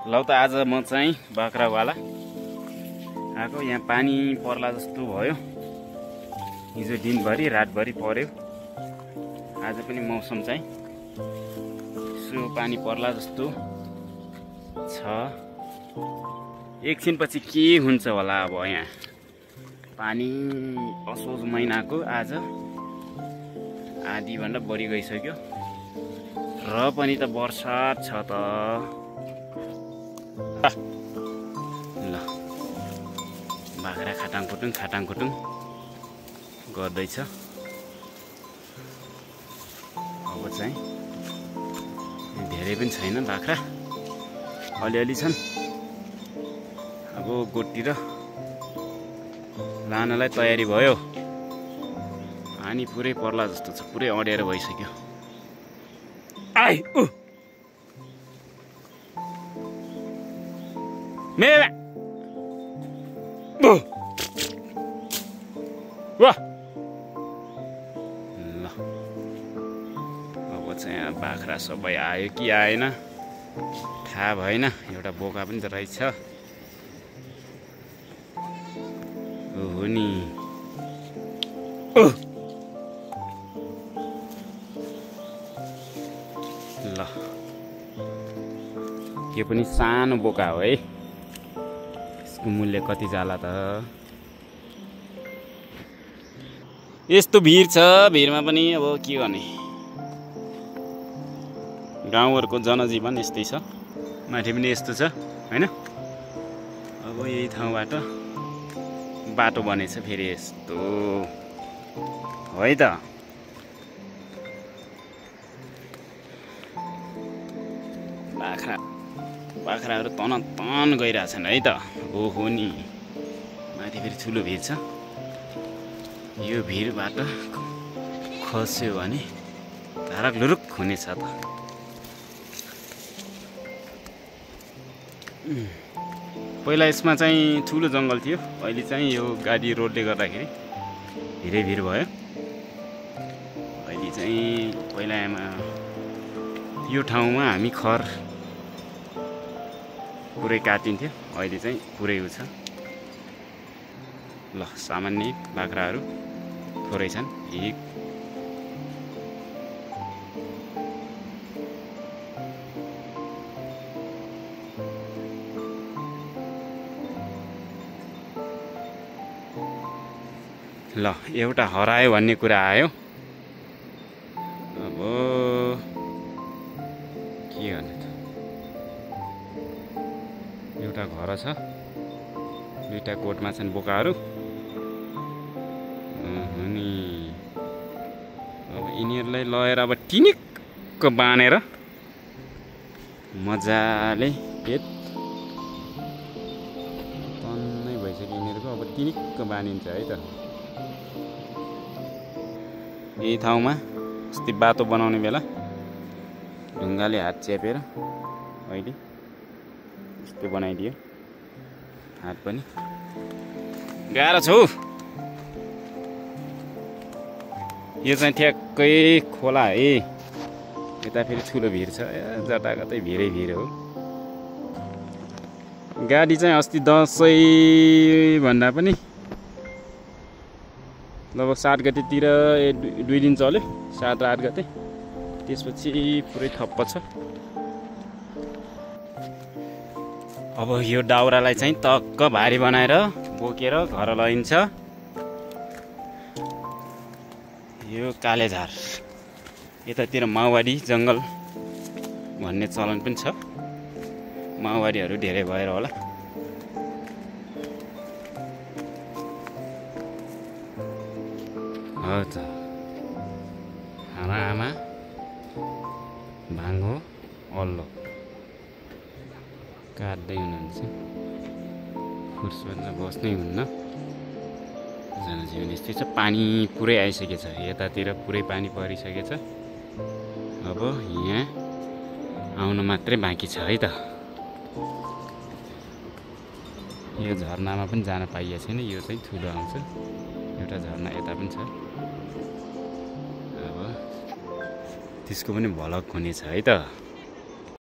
लौ त आज म चाहिँ बाख्रावाला आएको। यहाँ पानी पर्ला जस्तो भयो। हिजो दिनभरि रातभरि पर्यो। आज पनि मौसम चाहिँ यसो पानी पर्ला जस्तो छ। एकछिनपछि के हुन्छ होला। अब यहाँ पानी असोज महिनाको आज आधीभन्दा बढी गइसक्यो र पनि त बर्षात छ त। ल बाख्रा खाटाङखुटुङ गर्दैछ। अब चाहिँ धेरै पनि छैन बाख्रा, अलिअलि छन्। अब गोठतिर लानलाई तयारी भयो। पानी पुरै पर्ला जस्तो छ, पुरै अडेर भइसक्यो। आइ उ मेवा वाह। ल अब चाहिँ बाख्रा सबै आयो कि आएन थाहा भएन। एउटा बोका पनि त रहेछ। हो नि ल यो पनि सानो बोका हो है। यसको मूल्य कति जाला त। यस्तो भिड छ, भिडमा पनि अब के गर्ने। गाउँहरूको जनजीवन यस्तै छ। माथि पनि यस्तो छ हैन। अब यही ठाउँबाट बाटो बनेछ फेरि यस्तो है त। बाख्राहरू तन गइरहेछन् है त। ओहो नि माथि फेरि ठुलो भिड छ। यो भिडबाट खस्यो भने धारक लुरुक हुनेछ त। पहिला यसमा चाहिँ ठुलो जङ्गल थियो। अहिले चाहिँ यो गाडी रोडले गर्दाखेरि धेरै भिड भयो। अहिले चाहिँ पहिलामा यो ठाउँमा हामी खर पुरै काटिन्थ्यो। अहिले चाहिँ पुरै छ। ल सामान्य बाख्राहरू थोरै छन्। ल एउटा हरायो भन्ने कुरा आयो। अब के गर्ने त। एउटा घर छ, दुईटा कोठमा छन् बोकाहरू। अनि अब यिनीहरूलाई लगेर अब टिनिक्क बाँधेर मजाले पेट तन्नै भइसक्यो यिनीहरूको। अब टिनिक्क बाँधिन्छ है त। यही ठाउँमा अस्ति बाटो बनाउने बेला ढुङ्गाले हात च्यापेर अहिले यस्तो बनाइदियो। हात पनि गाह्रो छ। यो चाहिँ ठ्याक्कै खोला है। यता फेरि ठुलो भिड छ। जताकतै भिडै भिड हो। गाडी चाहिँ अस्ति दसैँ भन्दा पनि लगभग 7 गतेतिर 2 दिन चल्यो। 7 र 8 गते। त्यसपछि पुरै ठप्प छ। अब यो दाउरालाई चाहिँ टक्क भारी बनाएर बोकेर घर लैन्छ। यो कालेझार यतातिर माओवादी जङ्गल भन्ने चलन पनि छ। माओवादीहरू धेरै भएर होला। हो त आमा भाङ्गो अल्लो काट्दै हुनुहुन्छ। फुर्सदमा बस्नै हुन्न। जनजीवन यस्तै छ। पानी पुरै आइसकेछ। यतातिर पुरै पानी परिसकेछ। अब यहाँ आउन मात्रै बाँकी छ है त। यो झरनामा पनि जान पाइएको छैन। यो चाहिँ ठुलो आउँछ। एउटा झरना यता पनि छ। अब त्यसको पनि भलक हुनेछ है त।